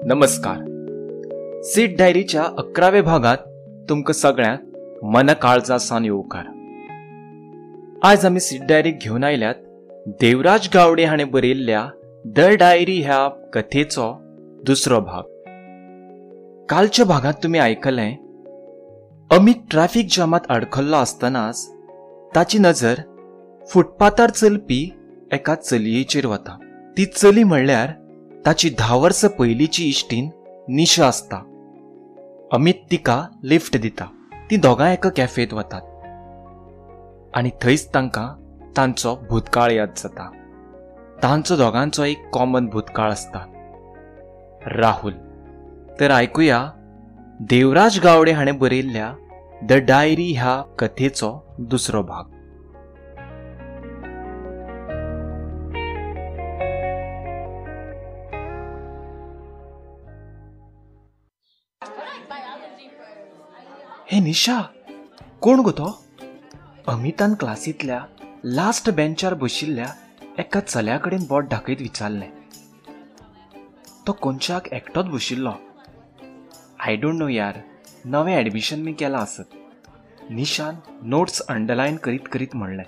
नमस्कार. सीट डायरीच्या 11व्या भागात तुमकां सगळ्यांक मन काळजा सावन येवकार. आज आमी सीट डायरीक घेवन आयल्यात देवराज गावडे हाणें बरयल्ल्या the diary ह्या कथेचो दुसरो भाग. कालच्या भागांत तुमी आयकलें, अमित ट्रॅफिक जामात अडखल्लो आसतनाच ताची नजर फुटपाथार चलपी एका चलयेचेर वता. ती चली म्हणल्यार ताची 10 वर्सां पयलींची इश्टीन निशा आसता. अमित तिका लिफ्ट दिता. ती दोगांय एका कॅफेत वतात आनी थंयच तांकां तांचो भूतकाळ याद जाता. तांचो दोगांचो एक कॉमन भूतकाळ आसता, राहुल. तर आयकुया देवराज गावडे हाणें बरयल्ल्या the diary ह्या कथेचो दुसरो भाग. हे निशा, कोण गो तो? अमितान क्लासींतल्या लास्ट बेंचार बशिल्ल्या एका चल्या कडेन बोट दाखयत विचारलें. तो कोनशाक एकटोच बशिल्लो. I don't know यार, नवें एडमिशन मी केलां आसत, निशान नोट्स अंडरलायन करीत करीत म्हणलें.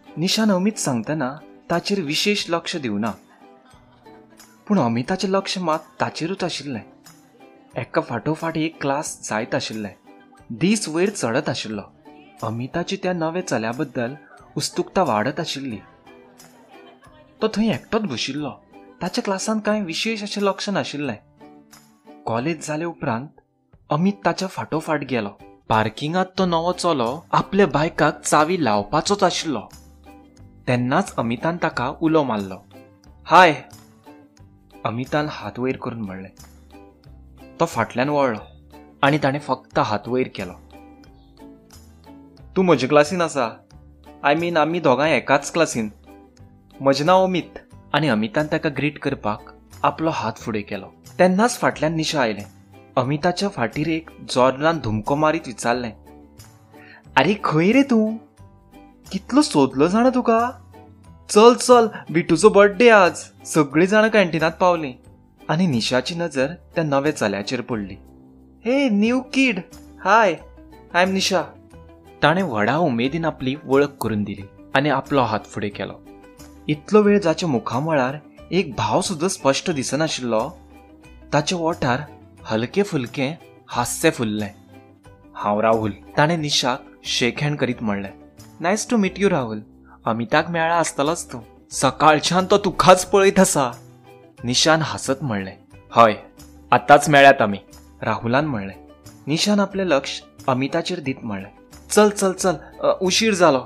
निशान अमित सांगतना ताचेर विशेश लक्ष दिवना, पूण अमिताचें लक्ष मात ताचेरूच आशिल्लें. एका फाटोफाट एक क्लास जायत आशिल्लें. दीस वयर चडत आशिल्लो. अमिताची त्या नव्या चल्या बद्दल उत्सुकता वाडत आशिल्ली. तो थंय एकटोच बशिल्लो. ताच्या क्लासांत कांय विशेश अशें लक्ष नाशिल्लें. कॉलेज जाले उपरांत अमित ताच्या फाटोफाट गेलो. पार्किंगांत तो नवो चलो आपल्या बायकाक चावी लावपाचोच आशिल्लो. तेन्नाच अमितान ताका उलो मारलो. हाय, अमितान हात वयर करून म्हणलें. तो फाटल्यान वळ्ळो आनी ताणें फक्त हात वयर केलो. तूं म्हजे क्लासीन आसा? I mean आमी दोगांय एकाच क्लासीन. म्हजें नांव अमित. आनी अमितान ताका ग्रीट करपाक आपलो हात फुडें केलो. तेन्नाच फाटल्यान निशा आयलें. अमिताच्या फाटीर एक जोरान धुमको मारीत विचारलें, आरे खंय रे तूं? कितलो सोदलो जाणा तुका. चल चल, बिटूचो बर्थडे आज. सगळीं जाणां कॅन्टिनांत पावलीं आनी निशाची नजर त्या नव्या चल्याचेर पडली. Hey new kid, hi, I am Nisha. ताणें व्हडा उमेदीन आपली वळख करून दिली आनी आपलो हात फुडें केलो. इतलो वेळ जाच्या मुखामळार एक भाव सुद्दां स्पश्ट दिसनाशिल्लो, ताच्या ओंठार हलके फुलके हास्य फुल्लें. हांव राहुल, ताणें निशाक शेक हँड करीत म्हणलें. Nice to meet you Rahul. अमिताक मेळ्ळा आसतलोच तूं, सकाळच्यान तो तुकाच पळयत आसा. निशान हांसत म्हणलें. हय, आतांच मेळ्यात आमी, राहुलान म्हणलें. निशान आपलें लक्ष अमिताचेर दीत म्हणलें, चल चल चल, उशीर जालो.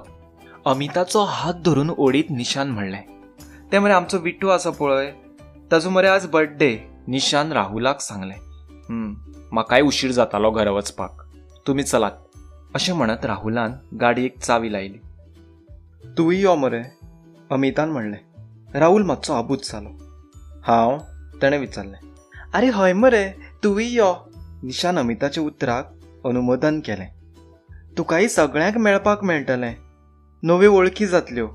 अमिताचो हात धरून ओडीत निशान म्हणलें, तें मरे आमचो विट्टू आसा पळय, ताजो मरे आज बर्थडे. निशान राहुलाक सांगलें. म्हाकाय उशीर जातालो घरा वचपाक, तुमी चलात, अशें म्हणत राहुलान गाडयेक चावी लायली. तूंय यो मरे, अमितान म्हणलें. राहुल मातसो आबूज जालो. हांव? ताणें विचारलें. आरे हय मरे, तूंय यो, निशान अमिताच्या उतराक अनुमोदन केलें. तुकाय सगळ्यांक मेळपाक मेळटलें, नव्यो वळखी जातल्यो,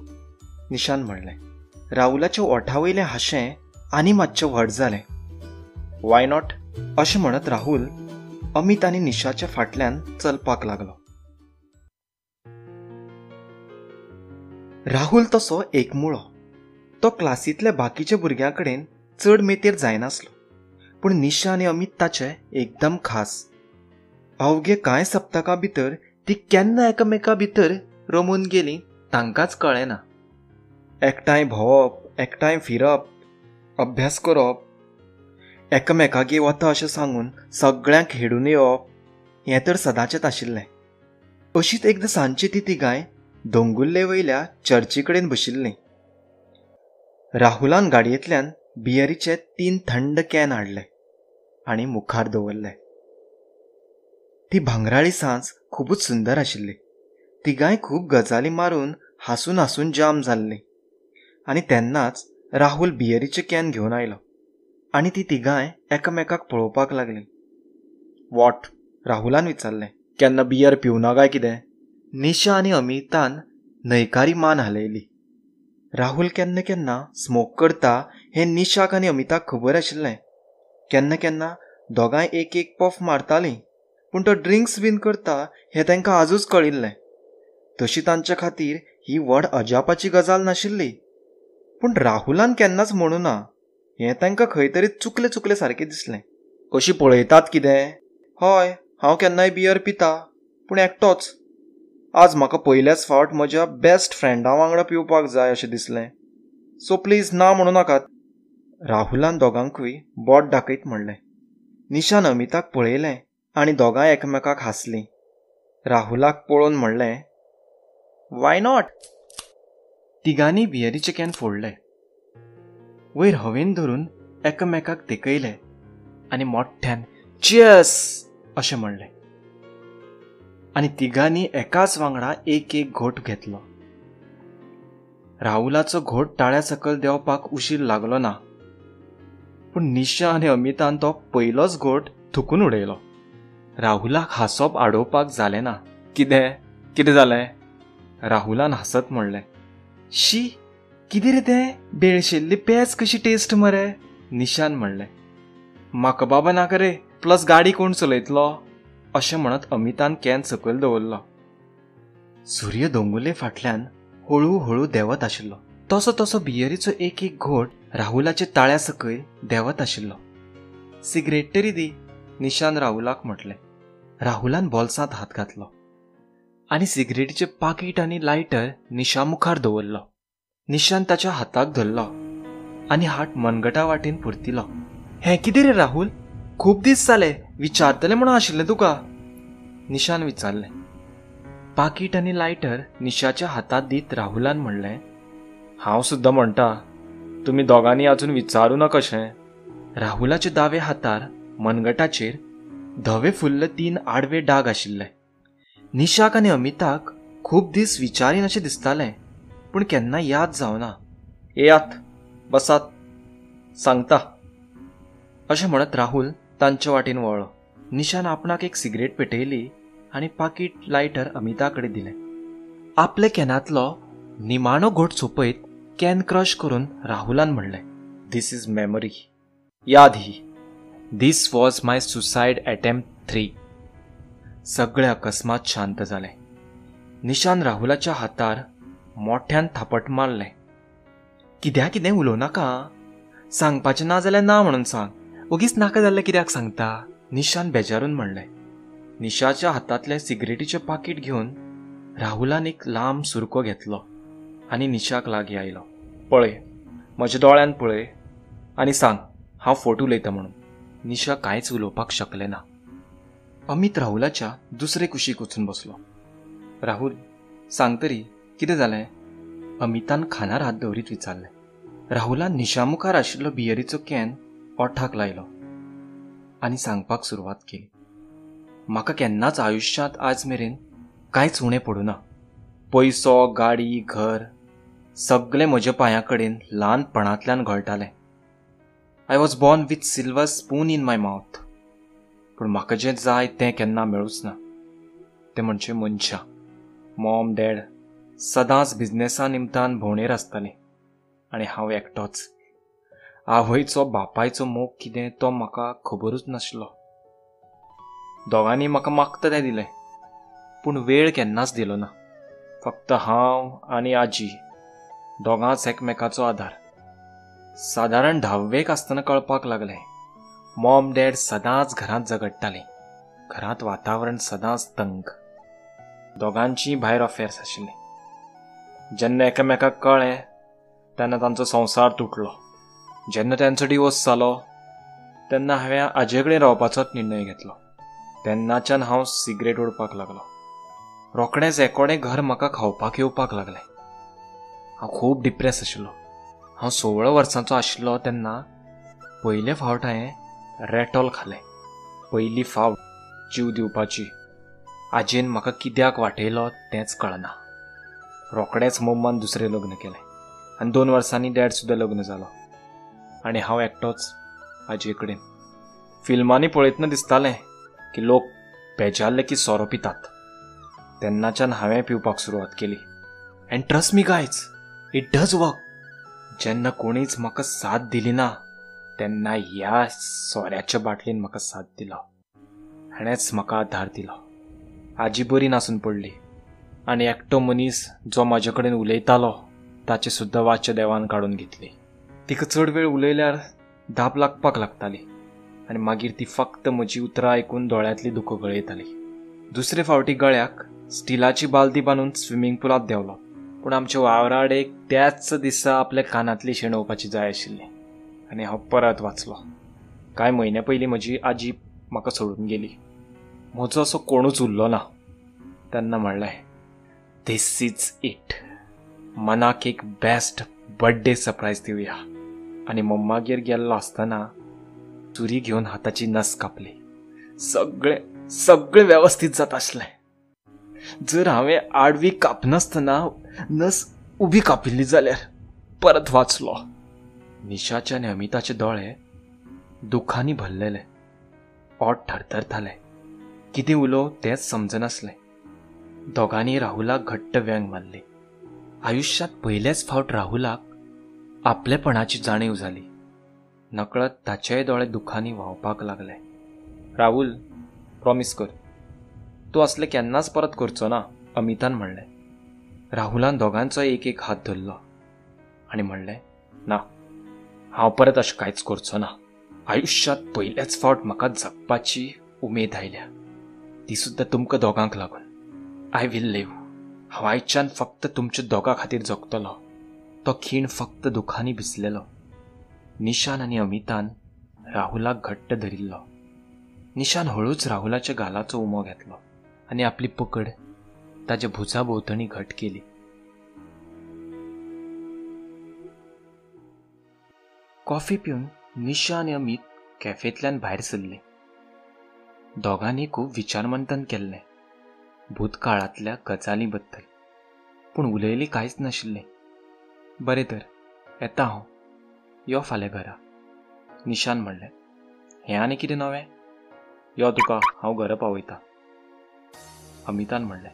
निशान म्हणलें. राहुलाच्या ओंठा वयलें हांशें आनी मातशें व्हड जालें. Why not, अशें म्हणत राहुल अमित आनी निशाच्या फाटल्यान चलपाक लागलो. राहुल तसो एकमुळो. तो क्लासींतल्या बाकीच्या भुरग्यां कडेन चड मेतेर जायनासलो, पूण निशा आनी अमित ताचे एकदम खास. अवघे कांय सप्तकां भितर ती केन्ना एकामेका भितर रमून गेली तांकांच कळ्ळें ना. एकठांय भोंवप, एकठांय फिरप, अभ्यास करप, एकामेकागेर वता अशें सांगून सगळ्यांक हेडून येवप हें तर सदांचेंच आशिल्लें. अशीच एकदां सांजची ती तिगांय दोंगुल्ले वयल्या चर्ची कडेन बशिल्लीं. राहुलान गाडयेंतल्यान बियरीचे 3 थंड can हाडले आनी मुखार दवरले. ती भांगराळी सांज खुबूच सुंदर आशिल्ली. तिगांय खूब गजाली मारून हांसून हांसून जाम जाल्लीं. आनी तेन्नाच राहुल बियरीचे can घेवन आयलो आनी ती तिगांय एकामेकाक पळोवपाक लागलीं. What? राहुलान विचारलें. केन्ना बियर पिवना काय कितें? निशा आनी अमितान न्हयकारी मान हालयली. राहुल केन्ना केन्ना स्मोक करता हें निशाक आनी अमिताक खबर आशिल्लें. केन्ना केन्ना दोगांय एक एक पफ मारतालीं, पूण तो ड्रिंक्स बीन करता हें तांकां आजूच कळिल्लें. तशी तांचे खातीर ही व्हड अजापाची गजाल नाशिल्ली, पूण राहुलान केन्नाच म्हणू ना हें तांकां खंय तरी चुकले चुकले सारकें दिसलें. कशी पळयतात कितें? हय, हांव केन्नाय बियर पिता, पूण एकटोच. आज म्हाका पयल्याच फावट म्हज्या बेस्ट फ्रेंडा वांगडा पिवपाक जाय अशें दिसलें, सो प्लीज ना म्हणू नाकात. राहुलान दोगांकूय बोट दाखयत म्हणलें. निशान अमिताक पळयलें आनी दोगांय एकमेकाक हांसलीं. राहुलाक पळोवन म्हणलें, why not? तिगांनी बियरीचे can फोडले, वयर हवेन धरून एकामेकाक तेकयले आनी मोठ्ठ्यान चियर्स अशें म्हणलें आनी तिगांनी एकाच वांगडा एक एक घोट घेतलो. राहुलाचो घोट टाळ्या सकयल देंवपाक उशीर लागलो ना, पूण निशा आनी अमितान तो पयलोच घोट थुकून उडयलो. राहुलाक हांसप आडोवपाक जालें ना. कितें कितें जालें? राहुलान हांसत म्हणलें. शी, कितें रे तें, बेळशेल्ली पेज कशी टेस्ट मरे. निशान म्हणलें. म्हाका बाबा नाका रे, प्लस गाडी कोण चलयतलो अशें म्हणत अमितान can सकयल दवरलो. सूर्य दोंगुल्ले फाटल्यान हळू हळू देंवत आशिल्लो. तसो तसो बियरीचो एक एक घोट राहुलाच्या ताळ्या सकयल देंवत आशिल्लो. सिगरेट तरी दी, निशान राहुलाक म्हटलें. राहुलान बोल्सांत हात घातलो आनी सिगरेटीचें पाकीट आनी लायटर निशा मुखार दवरलो. निशान ताच्या हाताक धरलो आनी हात मनगटा वाटेन परतिलो. हें कितें रे राहुल, खूब दीस जाले विचारतलें म्हणून आशिल्लें तुका, निशान विचारलें. पाकीट आनी लायटर निशाच्या हातांत दीत राहुलान म्हणलें, हांव सुद्दां म्हणटा तुमी दोगांनी अजून विचारू ना कशें. राहुलाच्या दावे हातार मनगटाचेर धवे फुल्ल 3 आडवे डाग आशिल्ले. निशाक आनी अमिताक खूब दीस विचारीन अशें दिसतालें, पूण केन्ना याद जावना. येयात, बसात, सांगता अशें म्हणत राहुल तांचे वाटेन वळ्ळो. निशान आपणाक एक सिगरेट पेटयली आनी पाकीट लायटर अमिता कडेन दिलें. आपले कॅनांतलो निमाणो घोट सोंपयत can crush करून राहुलान म्हणलें, this is memory, याद ही. This was my suicide attempt 3. सगळे अकस्मात शांत जालें. निशान राहुलाच्या हातार मोठ्यान थापट मारलें. कित्याक कितें उलोवं नाका, सांगपाचें ना जाल्यार ना म्हणून सांग, ओगीच नाका जाल्यार कित्याक सांगता, निशान बेजारून म्हणलें. निशाच्या हातांतलें सिगरेटीचें पाकीट घेवन राहुलान एक लांब सुरको घेतलो आनी निशाक लागीं आयलो. पळय, म्हज्या दोळ्यान पळय आनी सांग हांव फट उलयतां म्हणून. निशा कांयच उलोवपाक शकलें ना. अमित राहुलाच्या दुसरे कुशीक वचून बसलो. राहुल, सांग तरी कितें जालें? अमितान खानार हात दवरीत विचारलें. राहुलान निशा मुखार आशिल्लो बियरीचो can ओठाक लायलो आनी सांगपाक सुरवात केली. म्हाका केन्नाच आयुश्यांत आज मेरेन कांयच उणें पडूं ना. पयसो, गाडी, घर सगळें म्हज्या पांयां कडेन ल्हानपणांतल्यान घोळटालें. I was born with silver spoon in my mouth. पूण म्हाका जें जाय तें केन्ना मेळूच ना. तें म्हणजे मनशां. मॉम डॅड सदांच बिजनेसा निमतान भोंवडेर आसतालीं आनी हांव एकटोच. आवयचो बापायचो मोग कितें तो म्हाका खबरूच नाशिल्लो. दोगांनी म्हाका मागता तें दिलें, पूण वेळ केन्नाच दिलो ना. फक्त हांव आनी आजी दोगांच एकमेकाचो आदार. सादारण 10वेक आसतना कळपाक लागलें, मॉम डॅड सदांच घरांत झगडटालीं. घरांत वातावरण सदांच तंग. दोगांचीय भायर अफेर्स आशिल्लीं. जेन्ना एकामेकाक कळ्ळें तेन्ना तांचो संवसार तुटलो. जेन्ना तांचो डिवोर्स जालो तेन्ना हांवें आजे कडेन रावपाचोच निर्णय घेतलो. तेन्नाच्यान हांव सिगरेट ओडपाक लागलो. रोखडेंच एकोडें घर म्हाका खावपाक येवपाक लागलें. हांव खूब डिप्रेस आशिल्लो. हांव 16 वर्सांचो आशिल्लो तेन्ना पयले फावट हांवें रेटॉल खालें. पयली फावट जीव दिवपाची. आजयेन म्हाका कित्याक वाटयलो तेंच कळना. रोखडेंच मम्मान दुसरें लग्न केलें आनी 2 वर्सांनी डॅड सुद्दां लग्न जालो आनी हांव एकटोच आजये कडेन. फिल्मांनी पळयतना दिसतालें की लोक बेजारले की सोरो पितात. तेन्नाच्यान हांवें पिवपाक सुरवात केली. And trust me guys, it does work. जेन्ना कोणीच म्हाका साथ दिली ना तेन्ना ह्या सोऱ्याच्या बाटलीन म्हाका साथ दिलो. हाणेंच म्हाका आधार दिलो. आजी बरी नासून पडली आनी एकटो मनीस जो म्हाजे कडेन उलयतालो ताची सुद्दां वाचा देवान काडून घेतली. तिका चड वेळ उलयल्यार धाप लागपाक लागताली आनी मागीर ती फक्त म्हजी उतरां आयकून दोळ्यांतली दुखो गळयताली. दुसरे फावटी गळ्याक स्टिलाची बालदी बांदून स्विमींग पुलांत देंवलो. पूण आमच्या वावराडेक त्याच दिसा आपल्या कानांतली शेणोवपाची जाय आशिल्ली आनी हांव परत वाचलो. कांय म्हयन्या पयलीं म्हजी आजी म्हाका सोडून गेली. म्हजो असो कोणूच उरलो ना. तेन्ना म्हणलें, this is it. मनाक एक बेस्ट बर्थडे सरप्रायज दिवया. आनी मम्मागेर गेल्लो आसतना सुरी घेवन हाताची नस कापली. सगळें सगळें वेवस्थीत जाता आसलें. जर हांवें आडवी कापनासतना नस उबी कापिल्ली जाल्यार परत वाचलो. निशाचे आनी अमिताचे दोळे दुखांनी भरलेले. ओठ थरथरताले. कितें उलोवं तेंच समजनासलें. दोगांनी राहुलाक घट्ट व्यंग मारली. आयुश्यांत पयलेच फावट राहुलाक आपलेपणाची जाणीव जाली. नकळत ताचेय दोळे दुखांनी व्हांवपाक लागले. राहुल, प्रॉमीस कर, तूं असलें केन्नाच परत करचो ना, अमितान म्हणलें. राहुलान दोगांचो एक एक हात धरलो आनी म्हणलें, ना, हांव परत अशें कांयच करचो ना. आयुश्यांत पयल्याच फावट म्हाका जगपाची उमेद आयल्या, ती सुद्दां तुमकां दोगांक लागून. I will live. हांव आयच्यान फक्त तुमच्या दोगां खातीर जगतलो. तो खीण फक्त दुखांनी भिजलेलो. निशान आनी अमितान राहुलाक घट्ट धरिल्लो. निशान हळूच राहुलाच्या गालाचो उमो घेतलो आनी आपली पकड ताच्या भुजा भोंवतणी घट केली. कॉफी पिवन निशा आनी अमित कॅफेंतल्यान भायर सरले. दोगांनी खूब विचारमंथन केल्लें भूतकाळांतल्या गजालीं बद्दल, पूण उलयली कांयच नाशिल्लें. बरें तर, येता हांव, यो फाल्यां घरा, निशान म्हणलें. हें आनी कितें नवें? यो तुका हांव घरा पावयता, अमितान म्हणलें.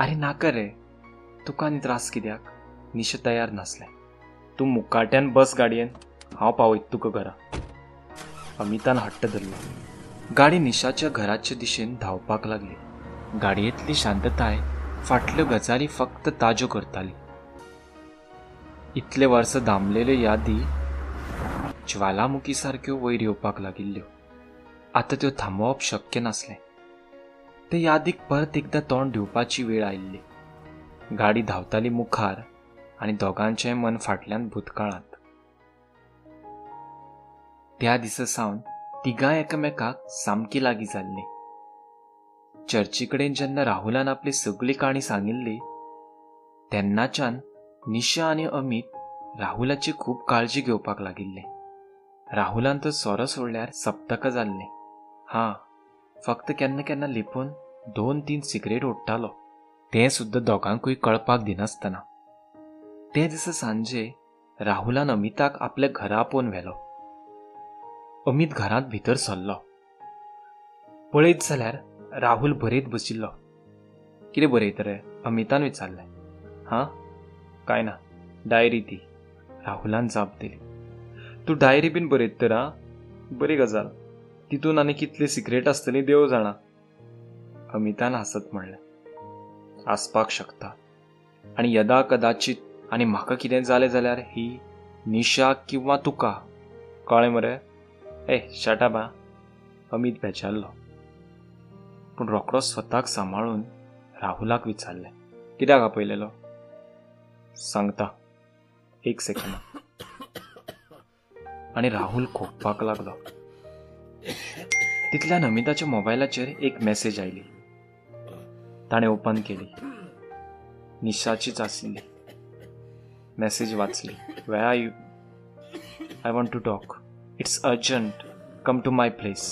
आरे नाका रे, तुका आनी त्रास कित्याक? निशा तयार नासलें. तूं मुकाट्यान बस गाडयेन, हांव पावयत तुका घरा, अमितान हट्ट धरलो. गाडी निशाच्या घराचे दिशेन धांवपाक लागली. गाडयेंतली शांतताय फाटल्यो गजाली फक्त ताज्यो करताली. इतले वर्स दामलेल्यो यादी ज्वालामुखी सारक्यो वयर येवपाक लागिल्ल्यो. आतां त्यो थांबोवप शक्य नासलें. ते यादीक परत एकदां तोंड दिवपाची वेळ आयिल्ली. गाडी धांवताली मुखार आनी दोगांचें मन फाटल्यान भूतकाळांत. त्या दिसा सावन तिगां एकामेकाक सामकी लागीं जाल्लीं. चर्ची कडेन जेन्ना राहुलान आपली सगळी काणी सांगिल्ली तेन्नाच्यान निशा आनी अमित राहुलाची खूब काळजी घेवपाक लागिल्ले. राहुलान तर सोरो सोडल्यार सप्तकां जाल्लीं. हां, फक्त केन्ना केन्ना लिपून 2-3 सिगरेट ओडटालो, तें सुद्दां दोगांकूय कळपाक दिनासतना. ते दिसा सांजे राहुलान अमिताक आपल्या घरा आपोवन व्हेलो. अमित घरांत भितर सरलो. पळयत जाल्यार राहुल बरयत बशिल्लो. कितें बरयत रे? अमितान विचारलें. हां, काय ना, डायरी ती, राहुलान जाप दिली. तूं डायरी बीन बरयत तर? आं, बरी गजाल. तितून आनी कितली सिगरेट आसतली देव जाणा, अमितान हांसत म्हणलें. आसपाक शकता, आनी यदा कदाचित आनी म्हाका कितें जालें जाल्यार ही निशा किंवा तुका, कळ्ळें मरे? ए शट अप. अमित बेजारलो, पूण रोखडो स्वताक सांबाळून राहुलाक विचारलें, कित्याक आपयलेलो? सांगता, एक सेकंड. आनी राहुल खोकपाक लागलो. तितल्यान अमिताच्या मोबायलाचेर एक मेसेज आयली. ताणें ओपन केली. निशाचीच आशिल्ली. मेसेज वाचली. Where are you? I want to talk. It's urgent. Come to my place.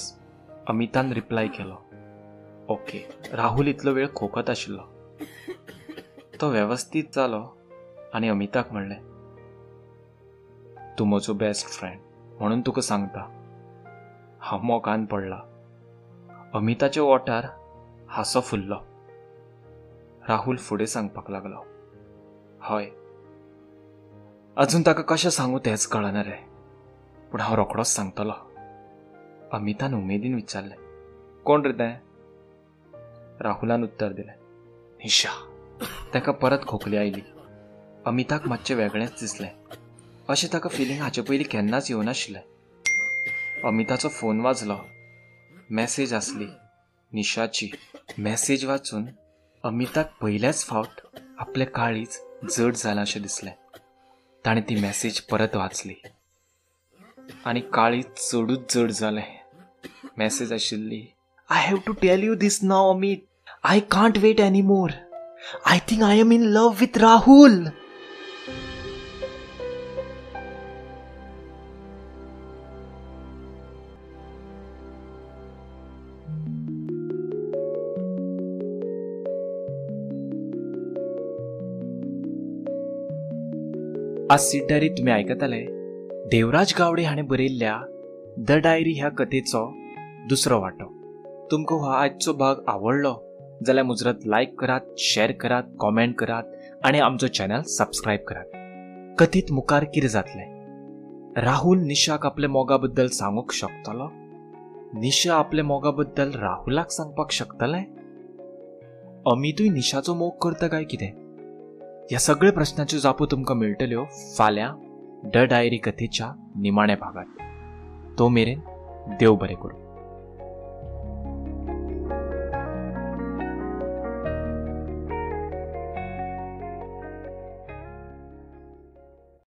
अमितान रिप्लाय केलो, ओके. राहुल इतलो वेळ खोकत आशिल्लो. तो वेवस्थीत जालो आनी अमिताक म्हणलें, तूं म्हजो बेस्ट फ्रेंड म्हणून तुका सांगता, हांव मोगान पडला. अमिताच्या ओंठार हांसो फुल्लो. राहुल फुडें सांगपाक लागलो, हय, अजून ताका कशें सांगू तेंच कळना रे, पूण हांव रोखडोच सांगतलो. अमितान उमेदीन विचारलें, कोण रे तें? राहुलान उत्तर दिलें, निशा. ताका परत खोकली आयली. अमिताक मातशें वेगळेंच दिसलें. अशें ताका फिलींग हाचे पयलीं केन्नाच येवनाशिल्लें. अमिताचो फोन वाजलो. मॅसेज आसली निशाची. मॅसेज वाचून अमिताक पयल्याच फावट आपलें काळीज जड जालां अशें दिसलें. ताणें ती मॅसेज परत वाचली आनी काळीज चडूच जड जालें. मॅसेज आशिल्ली, I have to tell you this now Amit, I can't wait any more, I think I am in love with Rahul. आज सीट डायरी तुमी आयकताले देवराज गावडे हाणें बरयल्ल्या the diary ह्या कथेचो दुसरो वांटो. तुमकां हो आजचो भाग आवडलो जाल्यार मुजरत लायक करात, शेअर करात, कॉमेंट करात आनी आमचो चॅनल सबस्क्रायब करात. कथेंत मुखार कितें जातलें? राहुल निशाक आपल्या मोगा बद्दल सांगूंक शकतलो? निशा आपल्या मोगा बद्दल राहुलाक सांगपाक शकतलें? अमितूय निशाचो मोग करता काय कितें? ह्या सगळ्या प्रश्नाच्यो जापो तुमकां मेळटल्यो फाल्यां the diary कथेच्या निमाण्या भागात. तो मेरेन देव बरें करूं.